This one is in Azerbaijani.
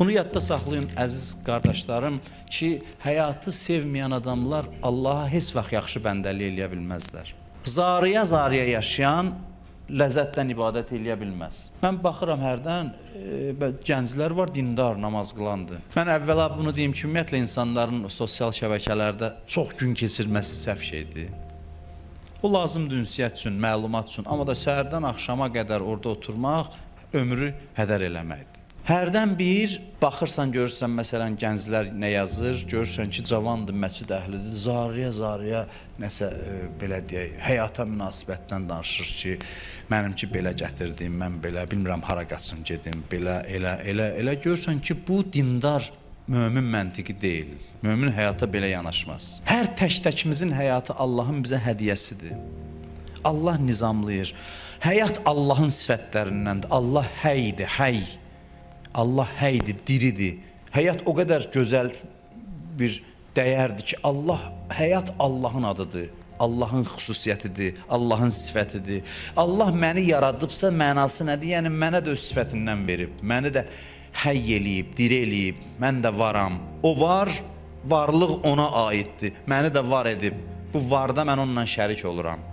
Bunu yadda saxlayın, əziz qardaşlarım, ki, həyatı sevməyən adamlar Allaha heç vaxt yaxşı bəndəlik eləyə bilməzlər. Zarıya-zarıya yaşayan ləzzətlə ibadət eləyə bilməz. Mən baxıram hərdən gənclər var, dindar, namaz qılandır. Mən əvvəla bunu deyim ki, ümumiyyətlə insanların sosial şəbəkələrdə çox gün keçirməsi səhv şeydir. O lazımdır ünsiyyət üçün, məlumat üçün, amma da səhərdən axşama qədər orada oturmaq ömrü hədər eləməkdir. Hərdən bir baxırsan, görürsən məsələn gənclər nə yazır, görürsən ki, cavandır, məscid əhlidir, zarıya-zarıya nəsə belə deyək, həyata münasibətdən danışır ki, mənimki belə gətirdim, mən belə bilmirəm hara qaçım gedim, belə elə elə elə görürsən ki, bu dindar mömin məntiqi deyil. Mömin həyata belə yanaşmaz. Hər tək-təkimizin həyatı Allahın bizə hədiyyəsidir. Allah nizamlayır. Həyat Allahın sifətlərindəndir. Allah həydir, həy. Allah həydir, diridir. Həyat o qədər gözəl bir dəyərdir ki, Allah, həyat Allahın adıdır. Allahın xüsusiyyətidir, Allahın sifətidir. Allah məni yaradıbsa mənası nədir? Yəni mənə də öz sifətindən verib. Məni də həy eləyib, diri eləyib. Mən də varam. O var, varlıq ona aiddir. Məni də var edib. Bu varda mən onunla şərik oluram.